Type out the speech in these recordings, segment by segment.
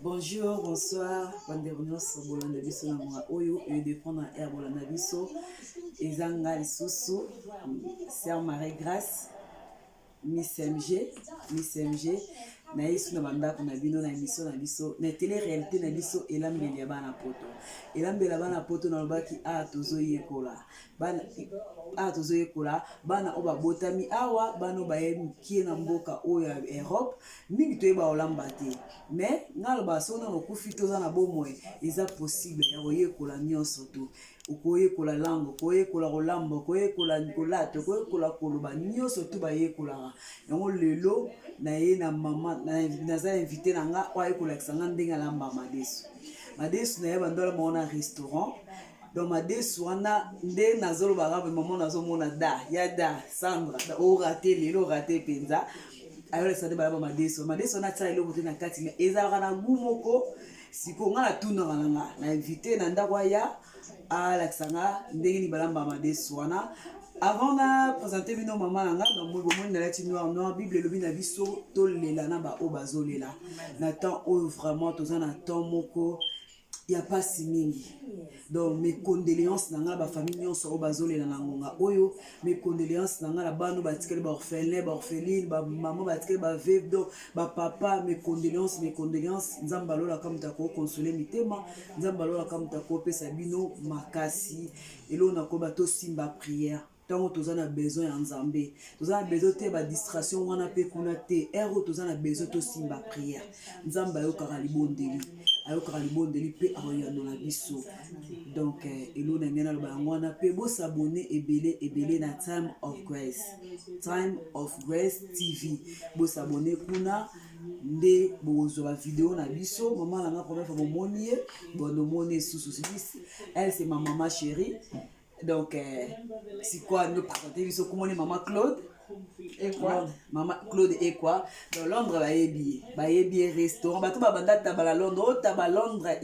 Bonjour, bonsoir, bandeko nyonso bolanda biso na ngonga oyo edépend na heure bolanda biso. Eza nga lisusu sœur Marie Grace Miss MG, Miss MG na yesu na bandako na bino na émission na biso na télé réalité na biso elambeli ya bana poto. Elambeli ya bana poto nalobaki a tozoyekola bana awa tozoyekola bana oyo babotami awa bana oyo baye mokie na mboka oyo ya Europe mingi toyeba kolamba te mais ngai alobaka soki nano okufi te oza na bomoi eza possible ya koyekola nyonso to okoyekola langue, okoyekola kolamba, okoyekola kolata, okoyekola koloba, nyonso tu bayekolaka yango. Lelo naye na mama, naza invité na nga oyo aye kolakisa nga ndenge alamba madesu. Madesu na ye bando alamba ngo na restaurant. Donc madesu wana nde nazolobaka boye, mama nazomona da ya da Sandra orate lelo, orate mpenza. Ayolakisa nde balamba madesu. Madesu wana atia eloko te na kati mais ezalaka na goût moko. Sikoyo nga natunaka na nga na invité na ndako aya alakisa nga ndenge nini balamba madesu wana. Avant na présente bino mama na nga, bomoni nalati noir noir. Bible elobi na biso tolela na baoyo bazolela. Na temps oyo vraiment toza na temps moko ya pasi mingi. Donc mes condoléances na nga bafamille nyonso oyo bazolela na ngonga oyo, mes condoléances na nga na bana batikali baorphelin, baorpheline, bamama batikali baveuve, donc bapapa, mes condoléances, mes condoléances. Nzambe alolaka moto akokonsole mitema, Nzambe alolaka moto akopesa bino makasi. Eloko nakoba, tosimba prière ntango toza na besoin ya Nzambe. Toza na besoin te badistraction wana mpe kuna te. Heure oyo toza na besoin tosimba prière. Nzambe ayokaka libondeli, ayokaka libondeli mpe akoyanola biso. Donc eloko na ngai naloba yango wana. Mpe bos'abonner ebele ebele na Time of Grace, Time of Grace TV. Bos'abonner kuna nde bokozwa bavideo na biso. Mama na nga, première fois bomoni ye, bon, omoni esusu, elle c'est ma maman chérie. Donc sikoyo nous présenter biso komoni mama Claude. Ekwa. Mama Claude Ekwa. Donc Londres bayebi ye, bayebi ye restaurant. Bato babanda taba na Londres, oyo taba Londres,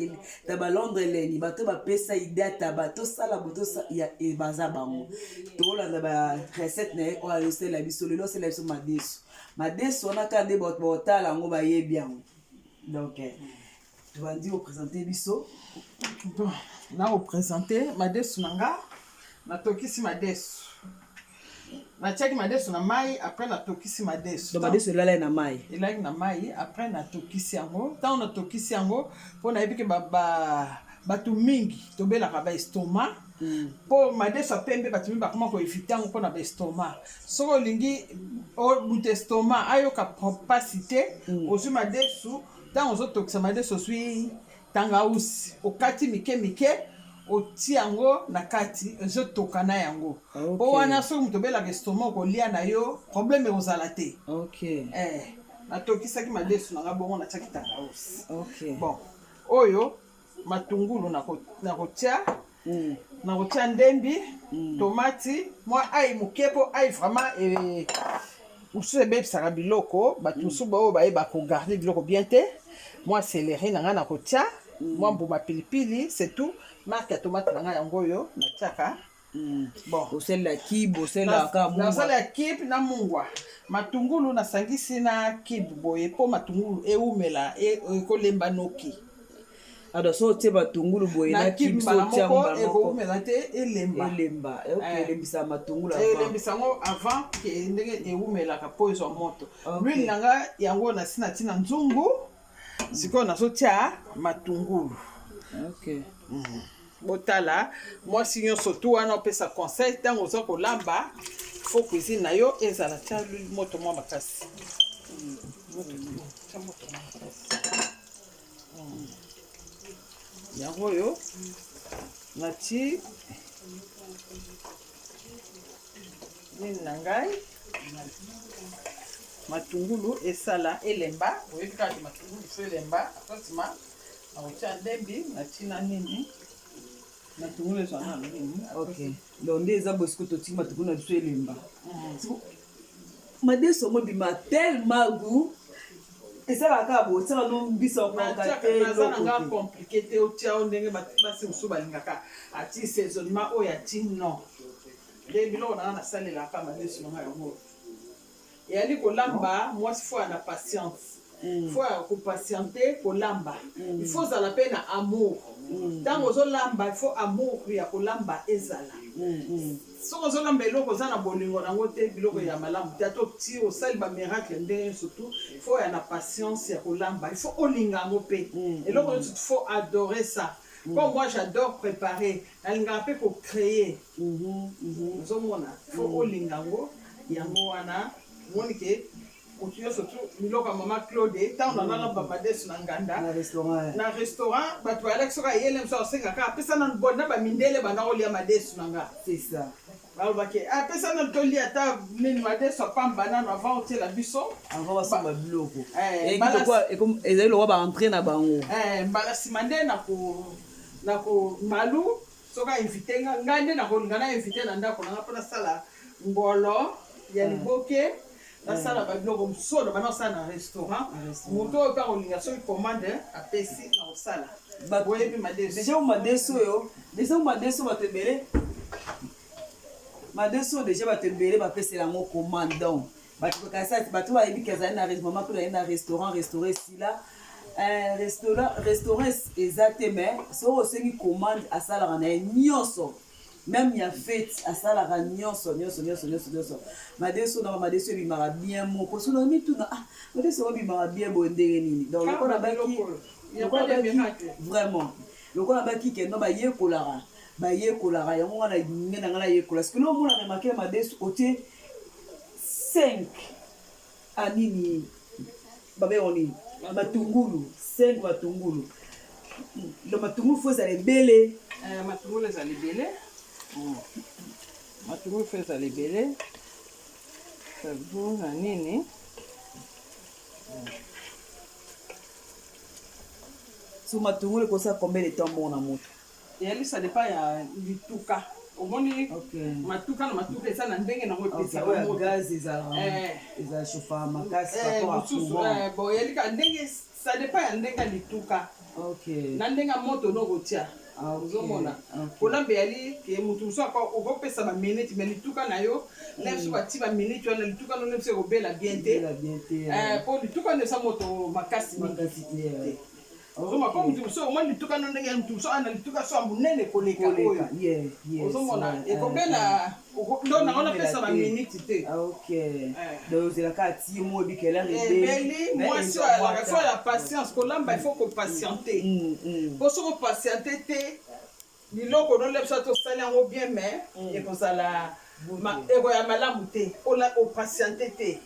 taba Londres eleni. Bato bapesa idée ya taba tosala bo ya baza bango. Tolanda ba recette na ye oyo azosalela biso lelo. Asalela biso madesu. Madesu wana kaka nde bato baotala yango bayebi yango. Donc tobandi koprésente biso. Bon, nakoprésente madesu na nga. Natokisi madesu, natiaki madesu na mai, après natokisi madesu. Donc madesu elalai na mai? Elaki na mai, après natokisi yango. Ntango natokisi yango, mpo nayebi ke bato mingi tobelaka baestomac, mpo madesu ya pembe bato mingi bakoma koéviter yango mpona baestomac. Soki olingi moto estomac ayoka mpasi te, ozwi madesu, ntango ozotokisa madesu, ozwi tangausi, okati mike mike, otia yango na kati, ezotoka na yango. Mpo wana soki moto obelaka estomac, okolia na yo, problème ekozala te. Natokisaki madesu na nga bongo, natiaki tangausi. Bon, oyo matungulu nakotia, nakotia ndembi, tomati, mwa ail moke, mpo ail vraiment mosusu ebebisaka biloko. Bato mosusu oyo bayeba kogarder biloko bien te. Mwa céleri na ngai nakotia, mwa mbuma pilipili, c'est tout. Marque ya tomate na ngai yango oyo natiaka. Bon. Osalela kibe, osalelaka? Nasala kibe na mungwa. Matungulu nasangisi na kibe boye mpo matungulu ewumela, ekolemba noki. Ado so otie matungulu boye na kibe so otia moko ekowumela te, elemba. Elemba, elembisa matungulu. Elembisa yango avant ke ndenge ewumelaka mpo ezwa moto. L'huile na nga yango nasi natina nzungu. Sikoyo nazotia matungulu. Botala, mwasi nyonso tu wana opesa conseil, ntango oza kolamba, faut cuisine na yo ezala, tia moto mwa makasi, tia moto mwa makasi. Yango oyo nati nini na ngai, matungulu esala elemba. Oyebi kaka matungulu faut elemba. Après nsima nakotia ndembi, natina nini, matungulu ezwa nano nini. Ok, donc nde eza boye. Sikoyo totiki matungulu na biso elemba. Madesu yango ebima tellement goût. Esalaka kaka boye, otiaka no mbisa, okoka te. Naza na nga compliqué te. Otia o ndenge basi mosusu balingaka, ati assaisonnement oyo ati, non. Nde biloko na nga nasalelaka madesu na nga yango eyali kolamba. Mwasi faut ya na patience. Faut ya kopatienter kolamba. Il faut ozala mpe na amour. Ntango ozolamba, il faut amour ya kolamba ezala. Soki ozolamba eloko, oza na bolingo nango te, biloko ya malamu te. Ata oti osali bamiracle ndenge, surtout il faut oya na patience ya kolamba, il faut olinga yango mpe. Eloko nyonso, il faut adorer ça. Comme moi, j'adore préparer, nalingaka mpe kocréer. Ozomona, faut olinga yango. Yango wana omoni ke motu nyonso tu, biloko ya mama Claude, ntango nalala bamadesu na nganda, na restaurant, na restaurant, bato bayalaki, soki ayele mosu, asengaka apesa nanu bol na bamindele, banda kolia madesu na nga. C'est ça. Balobaki: apesa nanu tolia ata nini, madesu apamba nanu avant otiela biso. Avant basomba biloko. Ezali lokwa baentrée na bango. Mbala nsima nde nako malu, soki ainvite nga, ngai nde nakolinga na invite na ndako nanga mpo nasala ngolo ya liboke, nasala babiloko mosusu oyo bana kosala na restaurant. Moto oyo mpe akolinga, soki commande apesi, na kosala. Boyebi madesu. Déjà madesu oyo, déjà madesu, bato ebele, madesu oyo, déjà bato ebele bapesela yango commande. Donc bato kasi bato bayebi ke azali na mama mpe azali na restaurant. Restaurant esila, restaurant eza te, mais soki osengi commande, asalaka na ye nyonso, même ya fête asalaka nyonso, nyonso, nyonso, nyonso, nyonso. Madesu naka, madesu ebimaka bien moko. So na mituna: ah, madesu yango ebimaka bien boye ndenge nini? Donc lokola baki vraiment, lokola baki kendo, bayekolaka, bayekolaka yango. Wana nge na ngai nayekola. Soki omona remarque, madesu otie 5 anini, babengo nini, matungulu, 5 matungulu. Donc matungulu faut ezala ebele. Matungulu ezala ebele, matungulu faut ezala ebele na nini. So matungulu ekosala combien de temps bongo na moto? Eyali, ça dépend ya lituka. Omoni, matuka na matuka eza na ndenge nango epesaka moto. Gaz ezala chauffaka makasi. Mosusu bon, eyali kaka ndenge, ça dépend ya ndenge ya lituka na ndenge ya moto no kotia. Ozomona, kolamba eyali ke motu mosusu okopesa baminute, mais lituka na yo nde mosusu bati baminute wana, lituka no nde mosusu ekobela bien te, po lituka wana eza moto makasi mingi te. Ozomona, po motu mosusu, omoni lituka no ndenge motu mosusu ana lituka so ya monene koleka oyo, ozomona ekobela. Ndo nango napesa baminute te. Donc ozelaka ati mo ebikela. Ebeli. Mwasi oyo alaka, faut ya patience. Kolamba, il faut kopatienter, po soki opatienter te, biloko nolebisa tosali yango bien, mais ekozala, ekoya malamu te. Opatienter te,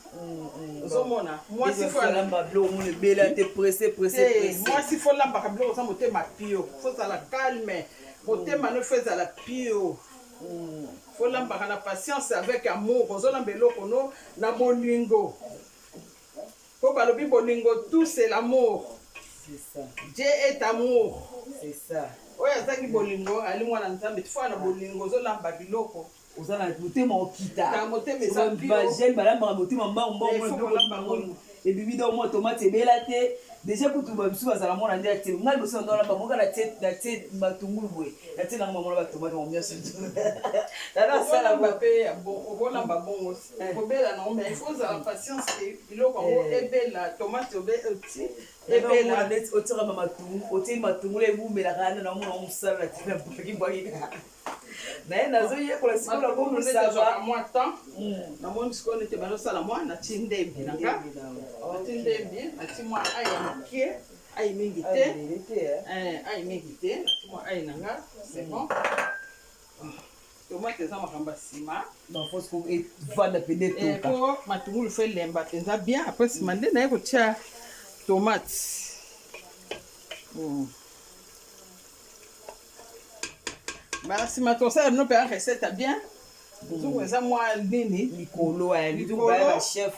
ozomona, mwasi olamba biloko mona ebele te, pressé, pressé. Mwasi faut olambaka biloko oza motema pio, faut ozala calme, motema no faut ezala pio. Faut olambaka na patience, avec amour. Ozolamba eloko no na bolingo, mpo balobi bolingo, tout c'est l'amour. Dieu est amour. C'est ça. Oyo azangi bolingo ali mwana Nzambe. Tifo na bolingo ozolamba biloko. Oza na motema okita. Na motema eza pio. Bagene balambaka motema mbangu mbangu, ebimi. Donc mwa tomate ebela te. Déjà kutu bamisu bazala mona nde atie ngai liboso na ndolamba moka, natie matungulu boye, natie nanga mamona batomate bango nyonso. Okolamba mpe, okolamba bongo, kobela nango, mais il faut ozala patience ke biloko yango ebela, tomate oti ebela. Neti otiaka matungulu, otie matungulu, ebumelaka wana na omona mosala na tina bwaki kaka naye nazoyekola sikoyo. Nakomisaka mwa temps, namoni sikoyo neti bazosala mwa, nati ndembi na nga, nati ndembi, nati mwa ail ya mokie, ail mingi te, ail mingi te, nati mwa ail na nga, c'est bon. Tomate eza makambo ya nsima. Evanda pene, etoka. Po matungulu faut elemba mpenza bien. Après nsima nde naye kotia tomate. Mbala nsima tosala bino mpenza recette ya bien. Nzungu eza mwa nini. Likolo nzungu baya bachef.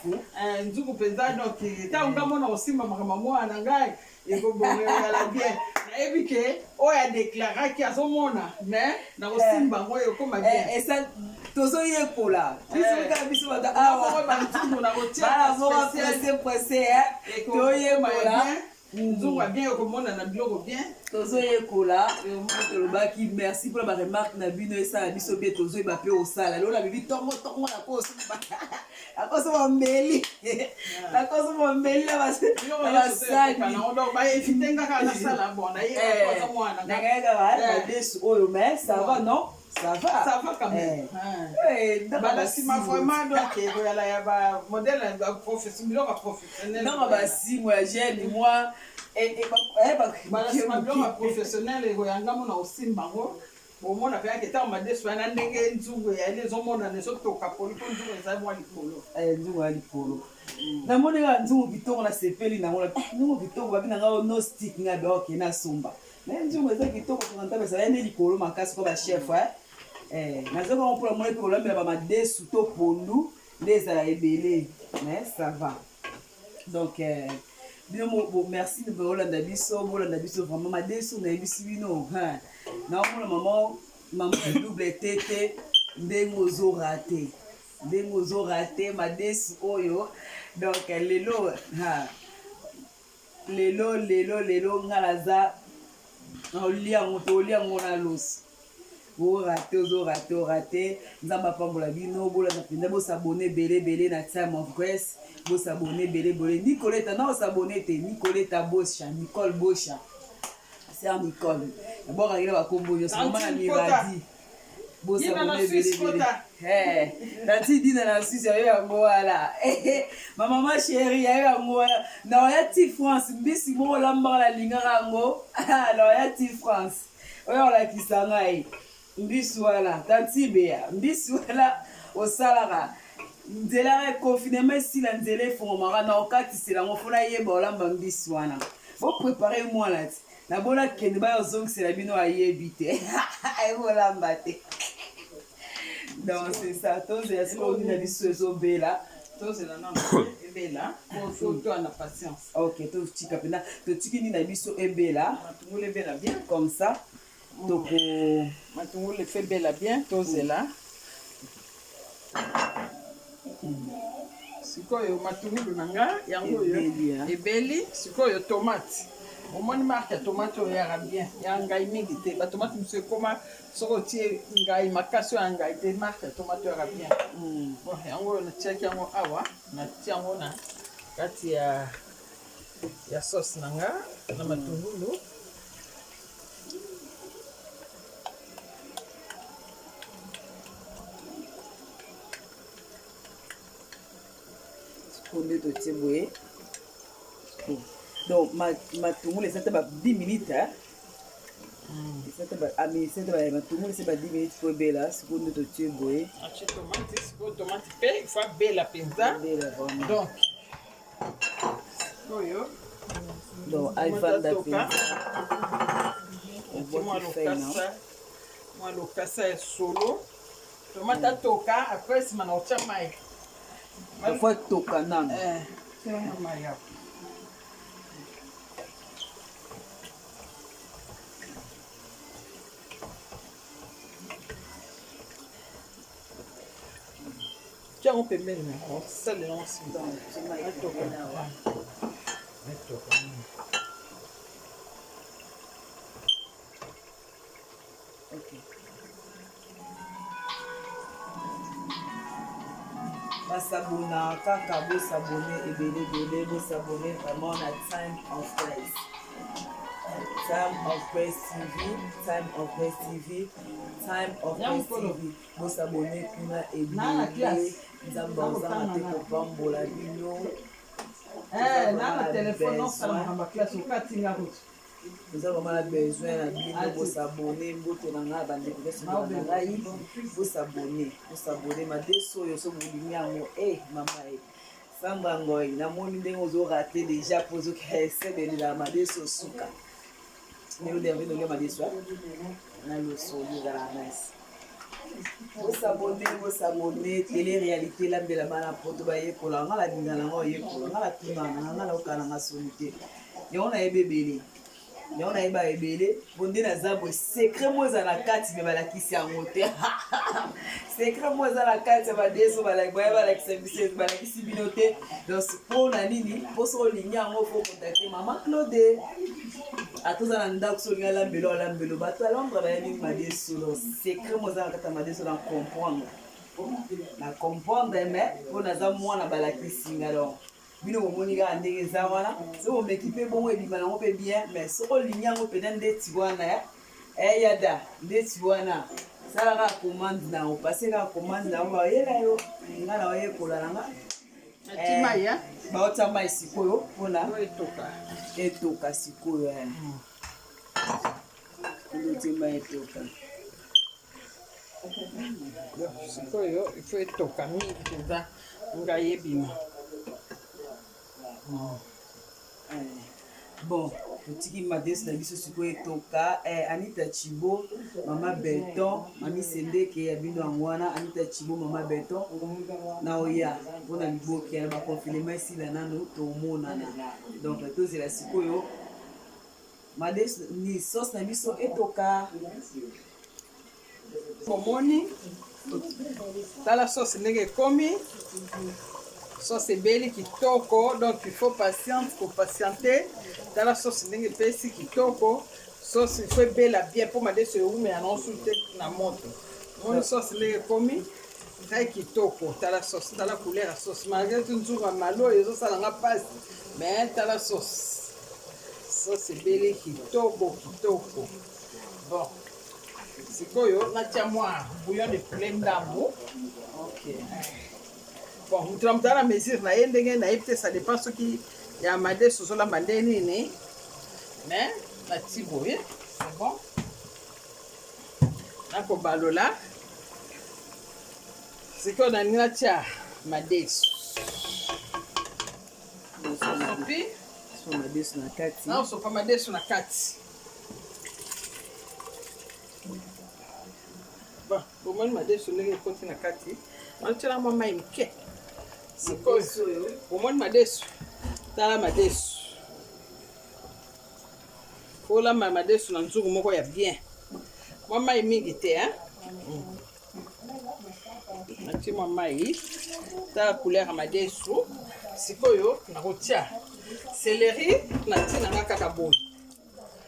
Nzungu mpenza. Donc ntango nga mona kosimba makambo mwana na ngai, ekobongela bien. Nayebi ke oyo adéclaraki azomona, mais na kosimba yango ekoma bien. Tozoyekola biso kaka, biso bato awa banzungu na kotia. Pressé, pressé, toyekola. Nzungu ya bien okomona na biloko bien. Tozoyekola, tolobaki merci mpona baremarque na bino, esala biso bien, tozoyeba mpe osala. Lelo nabibi ntongo ntongo nakosomba mbeli, nakosomba mbeli na basani. Baevite ngaka nasala bon, nayeba mwana. Nakayaka badesu oyo, mais ça va, non? Ça va. Ça va quand même. Bala nsima vraiment, donc ekoyala ya bamodèle ya biloko ya professionnel. Ntango basimo ya gene mwa. Bala nsima biloko ya professionnel ekoyanga mona osimba yango, bomona mpe yake ntango madesu wana ndenge nzungu eyali ezomonana, ezotoka poli, mpo nzungu ezali mwa likolo. Nzungu ya likolo, namoni kaka nzungu kitoko, nasepeli nango. Nzungu kitoko, babi na ngai non stick, ngai be oke nasomba. Me nzungu eza kitoko, tokanta ezali nde likolo makasi ko bachef. Nazokango mpona mona mpe kolambela bamadesu to pondu nde ezala ebele, mais ça va. Donc bino, merci bolanda biso, bolanda biso vraiment. Madesu nayebisi bino, naomona mama, mama ya double tete, ndenge ozorater, ndenge ozorater madesu oyo. Donc lelo, lelo, lelo, lelo nga naza olia yango, tolia yango na loso. Orater, ozorater, orater. Nzambe apambola bino, bolanda mpenza, bos'abonner ebele ebele na Time of Grace, bos'abonner ebele ebele. Nicoleta na os'abonner te, Nicoleta Bosha, Nicole Bosha, sœur Nicole, nabwakaki bakombo nyonso. Mama na miradi, bos'abonner ebele ebele. Tati Dina na Suisse, yayo yango wana. Bamama chéri, yayo yango wana. Na oya ti France, mbisi moko olambaka, nalingaka yango. Na oya ti France oyo olakisa ngai mbisi wana. Tanti Beya, mbisi wana osalaka, nzela confinement esila, nzela efungwamaka na okatisela yango, mpo nayeba olamba mbisi wana. Boprépare mwana ti nabona kende, baya ozongisela bino, ayebi te, ayebi te. Donc c'est ça, tozela sikoyo nini na biso ezobela. Tozela nano ebela, po toa na patience. Ok, totika mpena, totiki nini na biso ebela. Matungulu ebela bien. Comme ça toko Matungulu efe ebela bien, tozela sikoyo matungulu na nga yango oyo. Ebeli. Ebeli. Sikoyo tomate, omoni marque ya tomate oyo yaka bien, ya ngai mingi te. Batomate mosusu ekoma soki otie ngai makasi, oyo ya ngai te. Marque ya tomate oyo yaka bien. Bon, yango oyo natiaki yango awa, natia yango na kati ya sauce na nga na matungulu. Sikoyo nde totie boye. Donc matungulu eza te ba 10 minutes, eza te eza te matungulu eza ba 10 minutes po ebela. Sikoyo nde totie boye. Atie tomate. Sikoyo tomate mpe il faut abela mpenza. Ebela vraiment. Donc sikoyo Donc avanda mpenza. Mwa lokasa, mwa lokasa ya solo, tomate atoka. Après nsima na kotia mai. Faut atoka nano. Tia mai awa. Tia yango pembeni na osalela yango nsima. Atoka, atoka. Ok. Bas'abonner kaka, bos'abonner ebele ebele, bos'abonner vraiment na Time of Grace, Time of Grace TV, Time of Grace TV, Time of Grace TV. Bos'abonner kuna ebele. Nzambe azanga te kopambola bino. Na na telefone osala makambo ya classe, okatinga kutu. Toza vraiment na besoin na bino, bos'abonner. Mbote na ngai, bandeko nyonso na ngai, bos'abonner, bos'abonner. Madeso oyo so bolingi yango e mama e Sandra Ngoi, namoni ndenge ozorater déjà, mpo ozokesebelela madeso suka. Lelo dervi nolia madeso na loso, ezala nice. Bos'abonner, bos'abonner. Télé réalité, elambela bana poto bayekola. Nga nalinga nango oyekola, nga natunana, nga naokala nanga soni te, yango nayebi ebele. Yango nayeba ebele po nde naza boye secret mo eza na kati me balakisi yango te. Secret mo eza na kati ya madeso baya balakisa biso balakisi bino te. Donc mpo na nini? Mpo soki olingi yango faut contacter mama Claude. Atoza na ndako soki olingi alambelo alambelo. Bato ya Londres bayebi madeso. Donc secret mo eza na kati ya madeso na comprendre. Na comprendre mais mpo naza mwana balakisi nga donc bino bomoni kaka ndenge eza wana soki bomeki mpe bongo ebima nango mpe bien mais soki olingi yango mpenza ndeti wana eyada ndeti wana sala kaka commande na yo passe kaka commande na yo bayela yo nga na oyekola na nga baotia mai sikoyo mpona etoka sikoyo otie mai etoka. Sikoyo il faut etoka mingi mpenza ngai ebima. Bon, totiki madesu na biso sikoyo etoka. Anita Chibo, mama Beton, mami Sendeke ya bino yango wana. Anita Chibo, mama Beton na oya mpona liboke ya baconfinement esila nano tomonana. Donc tozela sikoyo madesu ni sauce na biso etoka. Bomoni, tala sauce ndenge ekomi. Sauce ebeli kitoko, donc il faut patiente, ko patienter. Tala sauce ndenge epesi kitoko. Sauce il faut ebela bien mpo madesu ewumela nango su te na moto. Moni sauce ndenge ekomi très kitoko. Tala sauce, tala couleur ya sauce. Malgré tout nzungu ya malo oyo ezosala nga mpasi, mais tala sauce. Sauce ebeli kitoko kitoko. Bon, sikoyo natia mwa bouillon de poulet ndambo. Ok. Bon, moto na moto aza na mesure na ye ndenge nayebi te, ça dépend soki ya madesu ozolamba nde nini, mais nati boye, c'est bon. Nakobalola sikoyo nalingi natia madesu. Sopi So madesu na kati. Nakosopa madesu na kati. Bon, bomoni madesu ndenge ekoti na kati, natiela mwa mai moke. Sikoyo bomoni madesu, tala madesu, olamba madesu na nzungu moko ya bien, mwa mai mingi te hein? Natie mwa mai, tala couleur ya madesu. Sikoyo nakotia céleri, natie nanga kaka boye.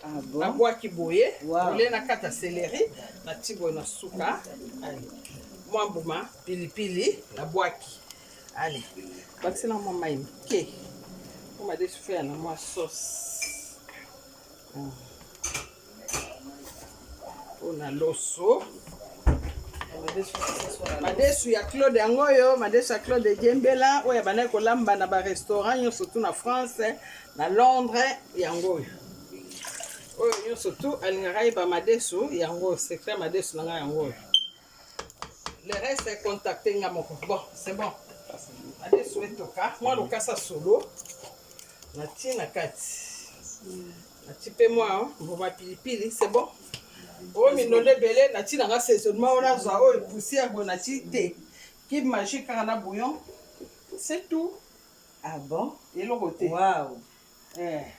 Ah bon? Nabwaki boye. Wow. Olie na kati ya céleri, natie boye na suka. Allez, mwa mbuma pilipili nabwaki. Allez, bakisela mwa mai moke po madesu feya na mwa sauce mpona loso. Madesu ya Claude yango oyo, madesu ya Claude Diembela oyo abandaki kolamba na barestaurant nyonso tu na France, na Londres. Yango oyo, oyo nyonso tu alingaka yeba madesu yango oyo, secret madesu na ngai yango oyo. Le reste, contacte nga moko. Bon, c'est bon, madesu etoka mwa lokasa solo natie na kati, natie mpe mwa mbuma pilipili, c'est bon. Oyo mindondo ebele natie nanga saisonnement oyo nazwa oyo poussière boye natie te, cube Maggi kaka na bouillon, c'est tout. Ah bon? Eloko te. Wow.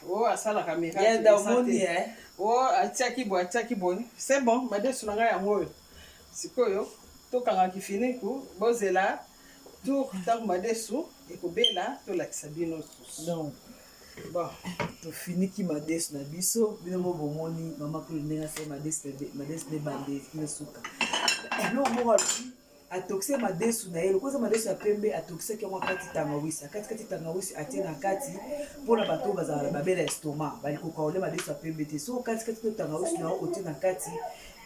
Oyo asalaka miracle Yada eza omoni te. Oyo atiaki boye, atiaki boye, c'est bon. Madesu na ngai yango oyo. Sikoyo tokanga kifiniku, bozela tour ntango madesu ekobela tolakisa bino susu. Donc bon, tofiniki madesu na biso. Bino mo bomoni mama Claude ndenge asali madesu, madesu nde bande na suka. Eloko moko alobi, atokisi madesu na ye lokola eza madesu ya pembe, atokisaki yango akati tangawisi, akati kati tangawisi atie na kati mpona bato oyo bazala babela estomac, balikoka kolia madesu ya pembe te. Soki okati kati to tangawisi na yo otie na kati,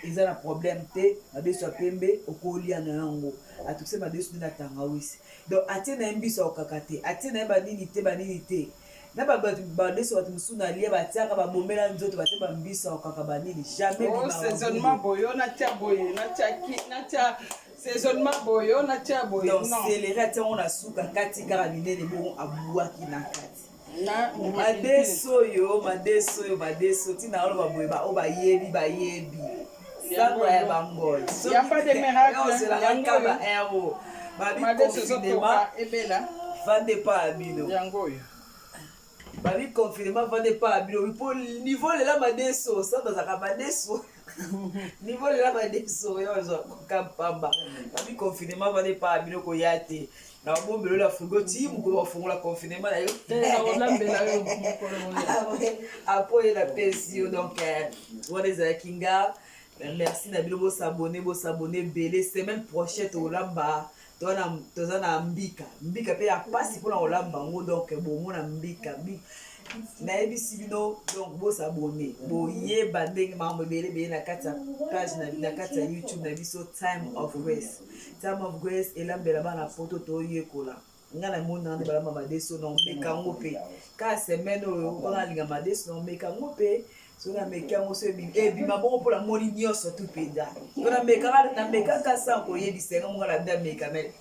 eza na problème te. Madesu ya pembe okolia na yango. Atokisi madesu nde na tangawisi, donc atie na ye mbiso akokaka te, atie na ye banini te, banini te na bato badeso. Bato mosusu na lia batiaka babombela nzoto, batie bambiso akokaka banini, jamais. O saisonnement boye, oyo natia boye, natia ki, natia saisonnement boye, oyo natia boye. Donc non, céleri atia yango na suka, kati kaka minene bongo abwaki na kati. Na mbuma pilipili. Madeso oyo, madeso oyo, madeso ntina oloba boye, baoyo bayebi bayebi sango ya bangol. Y a pas de miracle. Ozelaka Yango ka oyo. ba ero babi Madesu confinement ezotoka ebela. vande pa ya bino. Yango oyo. Babi confinement vande pa bino mpo niveau lela madeso sa bazalaka madeso niveau lela madeso yo azwa koka pamba. Babi confinement vande pa bino koya te. Na babombelo na frigo ti mokolo bafongola confinement na yo. Olambela yo mokolo oya. Apo ye napesi yo donc wana ezalaki nga. Merci na bino bosabone bosabone ebele. Semaine prochaine tolamba toza na mbika mbika mpe ya mpasi mpona kolamba yango donc bomona mbika nayebisi bino donc bosabone boyeba ndenge makambo ebele ebele na kati ya page na kati ya YouTube na biso Time of Grace. Time of Grace elambela bana poto toyekola. Nga na moni nanga nde balamba madeso na omeka yango mpe kaka semaine oyo mpona alinga madeso na omeka yango mpe so nameki yango so ebima bongo mpo namoni nyonso tu mpenza to namekaka sa koyebisa yango monga na ameka mai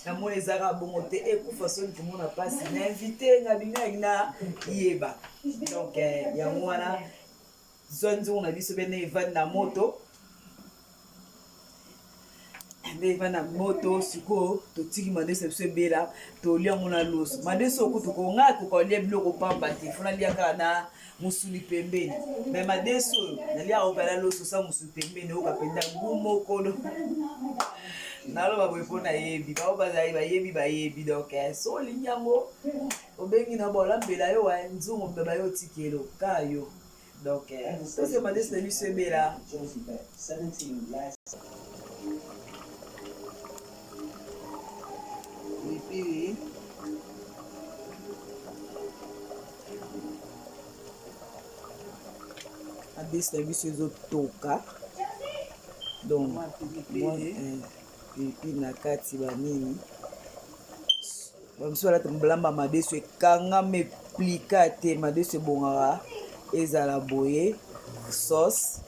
namoni ezalaka bongo te ekufa soni komona mpasi na invite nga bino yangi na yeba donc yango wana zwa nzungu na biso bene evandi na moto nde eva na moto sikoyo totiki madeso na biso ebela tolia yango na loso madeso okutu ko ngai akoka kolia biloko pamba te fo nalia kaka na mosuni pembeni me madeso oyo naliaka oka na loso sa mosuni pembeni oyoka mpenza gu moko naloba boye mpo nayebi bao bazali bayebi bayebi donc so olingi yango obengi na bolambela yo wa nzungu mbeba yo otikelo kaka yo donc tose madeso na biso ebela. Pilipili madeso na biso ezotoka donc pilipili na kati banini bamosusu balata bilamba madeso ekangama eplika te madeso ebongaka ezala boye sauce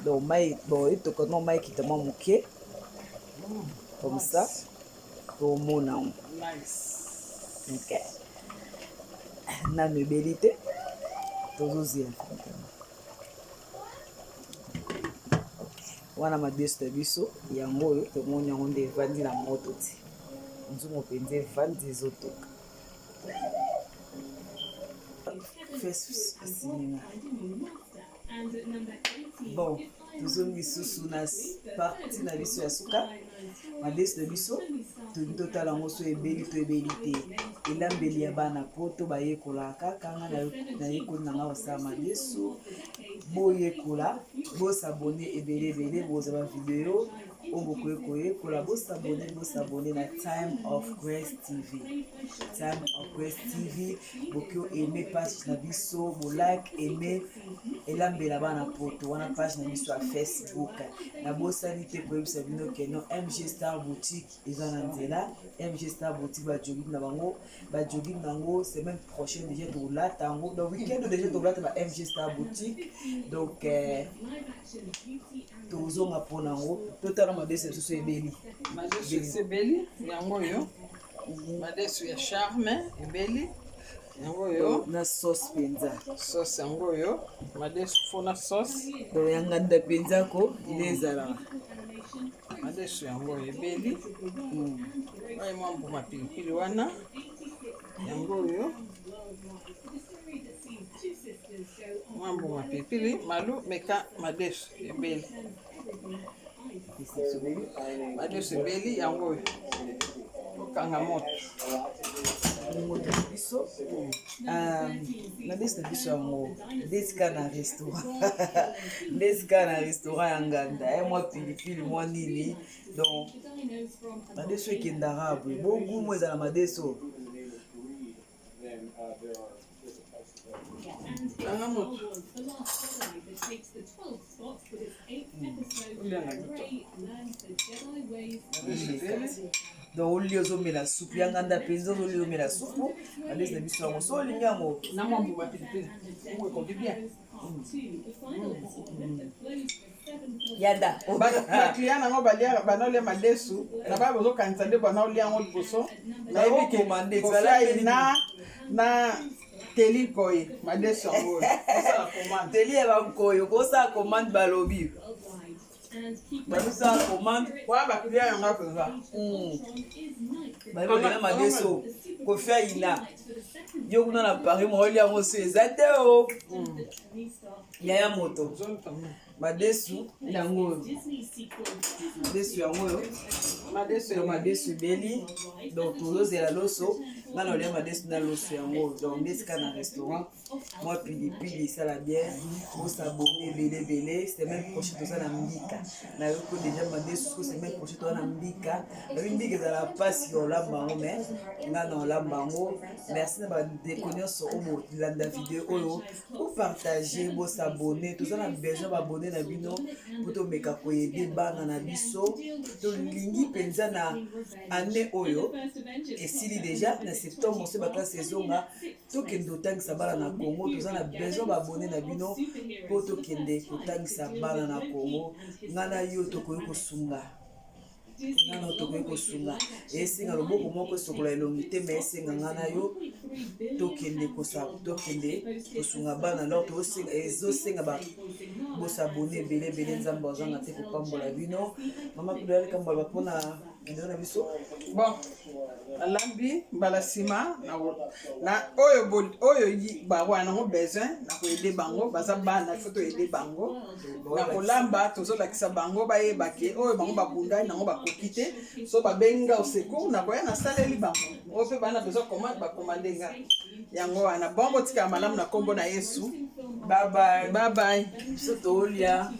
donc mai bon etoka no mai ekita mwa moke comme ça tomona yango ok nano ebeli te tozozela wana madeso na biso yango oyo tomoni yango nde evandi na moto ti nzungu mpenza evandi ezotoka bon tozongi lisusu na parti na biso ya suka madeso na biso tolingi totala yango so ebeli to ebeli te elambeli ya bana poto bayekolaka kaka nga nayekoli na nga kosala madeso boyekola bosabone ebele ebele bozwa bavideo oyo bokoki koyekola bosabone bosabone na Time of Grace TV Time of Grace TV bokoki aime page na biso bolike aime elambela bana poto wana page na biso ya Facebook. Nabosani te koyebisa bino ke no MG Star Boutique eza na nzela. MG Star Boutique ba jogging na bango ba jogging na yango semaine prochaine déjà tokolata yango donc week-end déjà tokolata ba MG Star Boutique donc tozonga mpona yango totala madeso lisusu ebeli madeso ebeli yango oyo madeso ya charme ebeli yango oyo na sauce mpenza sauce yango oyo madeso fo na sauce donc ya nganda mpenza ko nde ezalaka madeso yango oyo ebeli oyo mwa mbuma pilipili wana yango oyo mwa mbuma pilipili malu meka madeso ebeli madeso ebeli yango oyo okanga moto moto na biso madeso na biso yango ndeti kaka na restaurant ndeti kaka na restaurant ya nganda mwa pilipili mwa nini donc madeso ekendaka boye bogumu ezala madeso kanga moto olia na buto donc olia ozomela supu ya nganda mpenza ozolia ozomela supu madeso na biso yango so olingi yango na mwa mbuma pilipili oyo ekoki bien yada baclient nango banaolia madesu na baya bozokanisa nde banaolia yango liboso nayebi ke Bakomande, na teli koye madesu yango oyo osala commande teli ya bankoyo kosala commande balobi. Babisala commande. Wana baklia yanga mpenza. Bayekolela madeso kofi ayina yo kuna na Paris mooli yango so eza te o yaya moto madesu yango oyo, madesu yango oyo, madesu, madesu ebeli. Donc tozozela loso. Nga na olia madesu na loso yango. Donc nde esika na restaurant, mwa pilipili esala bien. Bos'abonner ebele ebele. Semaine prochaine toza na mbika. Nayoki déjà madesu. Semaine prochaine toza na mbika. Nabi mbika ezala mpasi ya olamba yango, mais nga na olamba yango. Merci na bandeko nyonso oyo bolanda video oyo. Bopartager, bos'abonner. Toza na besoin baabonnés na bino mpo tomeka koaider bana na biso. Tolingi mpenza na année oyo esili déjà na septembre, so baclasse ezonga, tokende kotangisa bana na Congo. Toza na besoin baabonnés na bino mpo tokende kotangisa bana na Congo. Ngai na yo tokoki kosunga, ngai na yo tokoki kosunga. Esenga loboko moko esokola elongi te, mais esenga ngai na yo tokende tokende kosunga bana. Alors ezosenga bos'abonner ebele ebele. Nzambe azanga te kopambola bino. Mama Kudoya, likambo aloba mpona video na biso? Bon, nalambi mbala nsima na oyo oyo bawana nango besoin na koaider bango. Baza bana, ifo toaider bango na kolamba. Tozolakisa bango bayeba ke oyo bango babundani nango bakoki te. So babengi nga au secours, nakoya, nasaleli bango. Oyo mpe bana besoin commande, bacommander nga yango wana. Bon, botikala malamu na nkombo na Yesu. Bye bye. Bye bye. Biso tolia.